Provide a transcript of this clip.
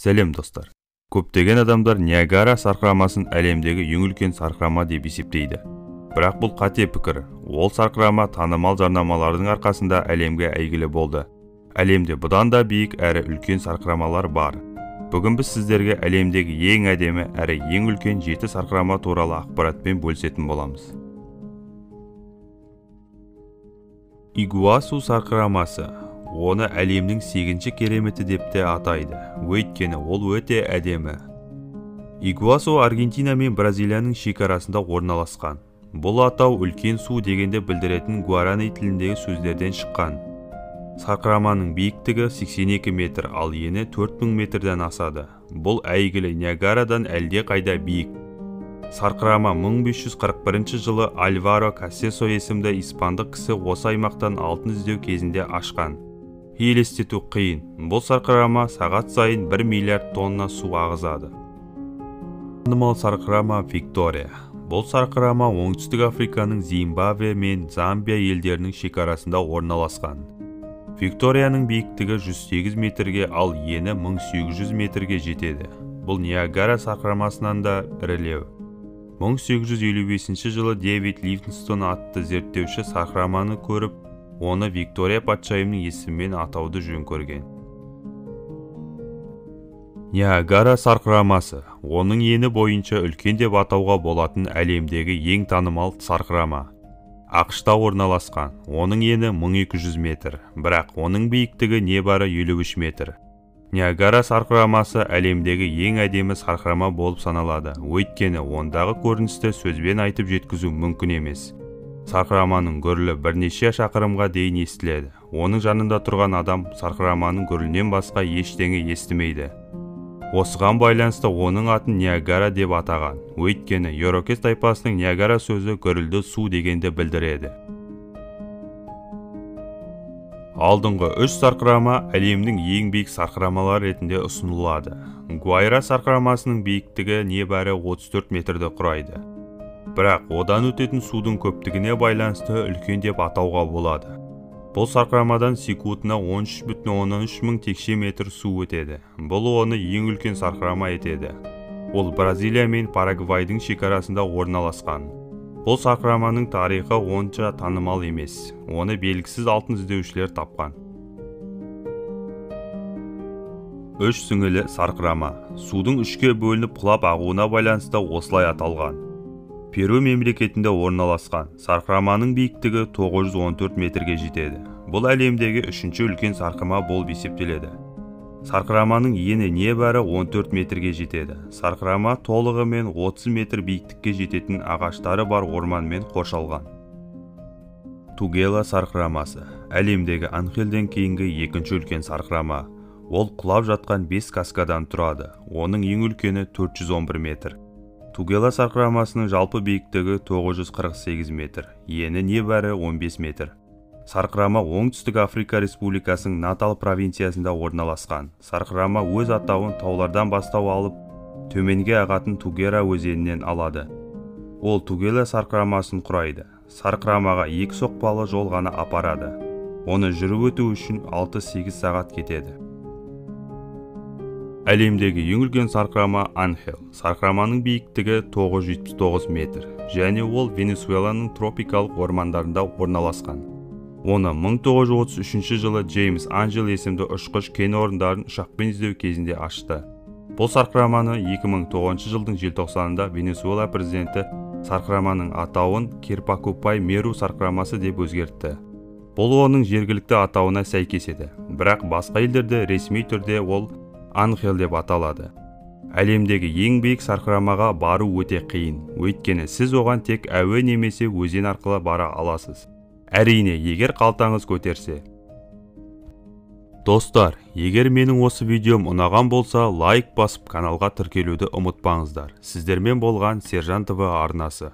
Сәлем, достар. Көптеген адамдар Ниагара сарқырамасын әлемдегі ең үлкен сарқырама деп есептейді. Бірақ бұл қате пікір. Ол сарқырама танымал жарнамалардың арқасында әлемге әйгілі болды. Әлемде бұдан да биік әрі үлкен сарқырамалар бар. Бүгін біз сіздерге әлемдегі ең әдемі әрі ең үлкен 7 сарқырама туралы ақпаратпен бөлісетін боламыз. Игуасу сарқырамасы. Оны әлемнің 8-ші кереметі деп те атайды. Өйткені ол өте әдемі. Игуасу Аргентина мен Бразилияның шекарасында орналасқан. Бұл атау үлкен су дегенді білдіретін гуарани тіліндегі сөздерден шыққан. Сарқыраманың биіктігі 82 метр, ал ені 4000 метрден асады. Бұл әйгілі Ниагарадан әлде қайда биік. Сарқырама 1541 жылы Альваро Кассесо есімді испандық кісі осы аймақтан алтын іздеу кезінде ашқан. Елестету қиын. Бұл сарқырама сағат сайын 1 миллиард тонна су ағызады. Танымал сарқырама Виктория. Бұл сарқырама Оңтүстік Африканың Зимбабве мен Замбия елдерінің шекарасында орналасқан. Викторияның биіктігі 108 метрге, ал ені 1800 метрге жетеді. Бұл Ниагара сарқырамасынан да ірілеу. 1855 жылы Дэвид Ливингстон атты зерттеуші сарқыраманы көріп, оны Виктория патшайымның есімімен атауды жөн көрген. Ниагара сарқырамасы оның ені бойынша үлкен деп атауға болатын әлемдегі ең танымал сарқырама. АҚШ-та орналасқан. Оның ені 1200 метр, бірақ оның биіктігі небары 53 метр. Ниагара сарқырамасы әлемдегі ең әдемі сарқырама болып саналады. Өйткені ондағы көріністі сөзбен айтып жеткізу мүмкін емес. Сарқыраманың гүрілі бірнеше шақырымға дейін естіледі. Оның жанында тұрған адам сарқыраманың гүрілінен басқа ештеңе естімейді. Осыған байланысты оның атын Ниагара деп атаған. Өйткені ирокез тайпасының Ниагара сөзі гүрілді су дегенді білдіреді. Алдыңғы 3 сарқырама әлемнің ең биік сарқырамалары ретінде ұсынылады. Гуайра сарқырамасының биіктігі небәрі 34 метрді құрайды. Бірақ одан өтетін судың көптігіне байланысты үлкен деп атауға болады. Бұл сарқырамадан секундына 13,3 мың текше метр су өтеді. Бұл оны ең үлкен сарқырама етеді. Ол Бразилия мен Парагвайдың шекарасында орналасқан. Бұл сарқыраманың тарихы онша танымал емес. Оны белгісіз алтын іздеушілер тапқан. Үш сүңгілі сарқырама. Судың үшке бөлініп құлап ағуына байланысты осылай аталған. Перу мемлекетінде орналасқан. Сарқыраманың биіктігі 914 метрге жетеді. Бұл әлемдегі үшінші үлкен сарқырама болып есептеледі. Сарқыраманың ені небәрі 14 метрге жетеді. Сарқырама толығымен 30 метр биіктікке жететін ағаштары бар орманмен қоршалған. Тугела сарқырамасы әлемдегі Анхелден кейінгі екінші үлкен сарқырама. Ол құлап жатқан 5 каскадан тұрады. Оның ең үлкені 411 метр. Тугела сарқырамасының жалпы биіктігі 948 метр, ені небәрі 15 метр. Сарқырама Оңтүстік Африка Республикасының Натал провинциясында орналасқан. Сарқырама өз атауын таулардан бастау алып, төменге ағатын Тугера өзенінен алады. Ол Тугела сарқырамасын құрайды. Сарқырамаға екі соқпалы жол ғана апарады. Оны жүріп өту үшін 6-8 сағат кетеді. Әлемдегі ең үлкен сарқырама Анхел. Сарқыраманың биіктігі 979 метр және ол Венесуэланың тропикалық ормандарында орналасқан. Оны 1933 жылы Джеймс Анжел есімді ұшқыш кен орындарын ұшақпен іздеу кезінде ашты. Бұл сарқыраманы 2009 жылдың желтоқсанында Венесуэла президенті сарқыраманың атауын Керпакупай Меру сарқырамасы деп өзгертті. Бұл оның жергілікті атауына сәйкес еді. Бірақ басқа елдерде ресми түрде ол Анхел деп аталады. Әлемдегі ең биік сарқырамаға бару өте қиын. Өйткені сіз оған тек әуе немесе өзен арқылы бара аласыз. Әрине, егер қалтаңыз көтерсе. Достар, егер менің осы видеом ұнаған болса, лайк басып каналға тіркелуді ұмытпаңыздар. Сіздермен болған Сержан ТВ арнасы.